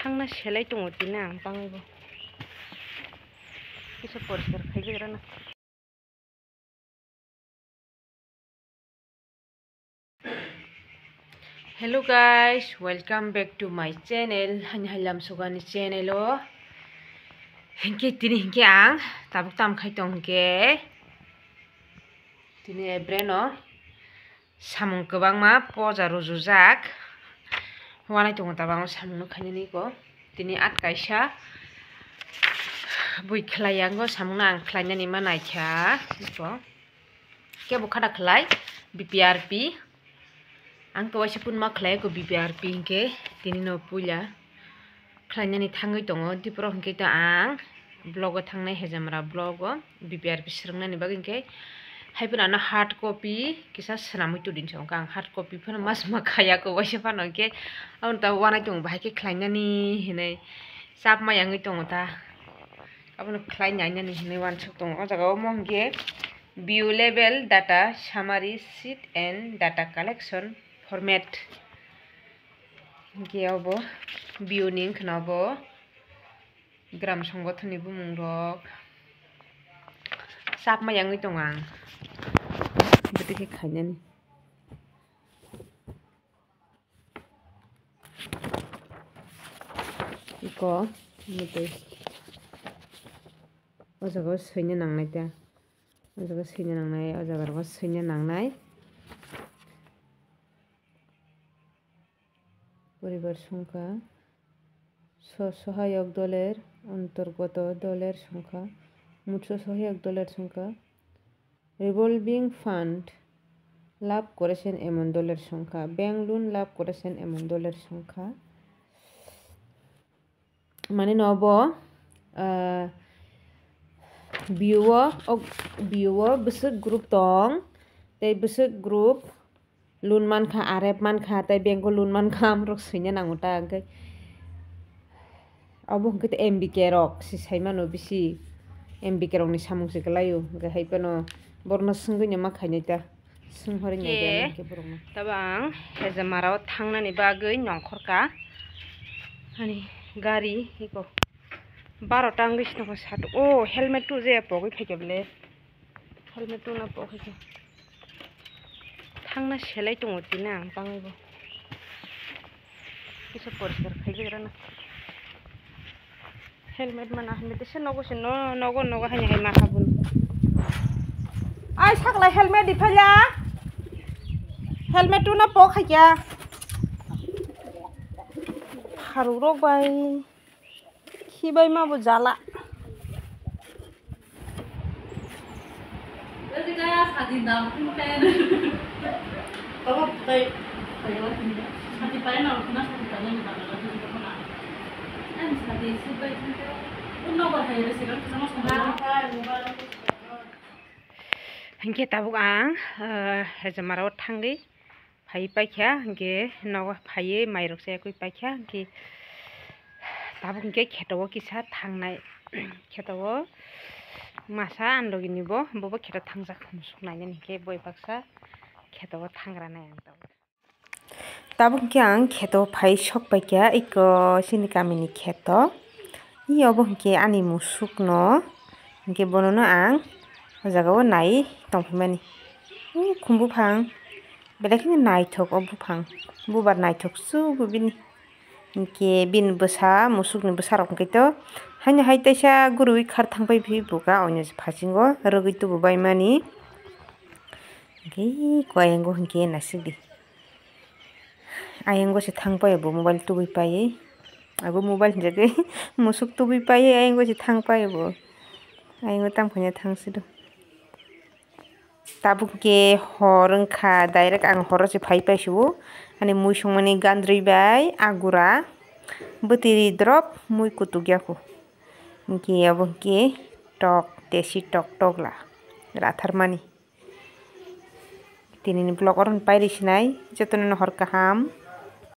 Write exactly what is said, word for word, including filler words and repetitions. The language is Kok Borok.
Tangna selai tongo tini ang tangwi bo. Kisa poriskar khaiwi rana. Hello guys, welcome back to my channel. Hani hailam sugani channel o. Hinkhe tini hinkhe ang tabuk tam khai tong hinkhe tini ebreno samung kwbangma poja rujujak. Wanai tongo tabang o samung no khainani ko. Tini at kaisa bui khlai yango samung no ang khlainani ma naikha. Iko kebo khada khlai B P R P. Ang to waisa punma khlai ko B P R P hinkhe tini no puila khlainani thangwi tongo. Dipro hinkhe to ang vlog o thangnai, Hejamra vlog o B P R P swrwngnani bagwi hinkhe hai phano ano hard copy kisa swnamwi tubudi hinwi sa ang hard copy phano ma swma khaya ko waisa phano hinkhe aboni tabuk wanai tongo bahai khe khlainani hinwi chapma yangwi tongo ta. Abono khlai nainani hinwi uansuk tongo. O jaga o omo hinkhe view level data summary sheet and data collection format. Hinkhe obo view ni wngkha na obo gram songothon ni bumung rok chapma yangwi tongo ang. Bwtwi khe khainani. Iko, mutwi. O jaga o swina nangnai ta. O jaga swina nangnai, o jaga rogo swina nangnai. Poribar songkha, sw-, sohayok doler, ontorgoto doler songkha, mutso sohayok doler songkha. Revolving fund lab korechen emon doler songkha, bank loan lab korechen emon doler songkha. Mane no bo, ah, view o, ok, view o bwswk group tong, tei bwswk group loan mankha, arep mankha, tei bank o loan mankha, amorok swina nango ta, hwnkhe obo hwnkhe tei M B K rok se sai mano bisi, M B K rok ni samung se kwlai o, hwnkhe hai phano borokno swngwi no ma khainai ta, swng horwi nai Khe, khe borokno. Tabo ang Hejamara o thangnani bagwi nongkhorka, ani gari iko barota wngwi se tongo sat o, helmet tu je pogwi phaikha bele. Helmet tungna pok hai khe. Thangna selai tongo tini ang tangwi bo. Kisa poriskar khai khe rana. Helmet mana helmet se nogo se no nogo nogo hai hai ma habun. Ai sakla helmet di phaila. Helmet tungna pok hai khe. Kharuk rok bai. Khibai ma bo jala. Hinkhe tabuk ang, eh, Hejamara o thangwi phai paikha, hinkhe nogo phaiwi mairok chayakwi paikha, hinkhe tabuk hinkhe kheto o kisa thangnai, kheto o masa andogini bo, bobo kheto thangjak musuk nainani hinkhe boi baksa kheto o thangra nai ang tabuk. Tabuk hinkhe ang kheto phai sok paikha, eko chini kamini kheto, i obo hinkhe ani musukno, hinkhe bonono ang o jaga o nai tongphaimani, o khum buphang. Belai kheno naithok o buphang, bubar naithok sugu bini. Hinkhe bini bwsa, musukni bwsarok hinkhe to haino hai teisa gurui khar thangpai phi buka, oino phasingo rwgwi tubu baimani. Hinkhe koyengo hinkhe naisik di. Ayengo se thangpai bo mobile tubui paiwi. Abo mobile hinjagwi musuk tubui paiwi ayengo se thangpai bo. Ayengo tangphaina thangsido. Tabuk khe hor wngkha, direct ang horo se phai paisio. Ani mui songmani gandrwi bai agura, bwtwi drop mui kutuk yaku. Hinkhe abo hinkhe tok, desi tok tokla ratharmani. Tinini vlog oro pairi sinai, jotono hor kaham.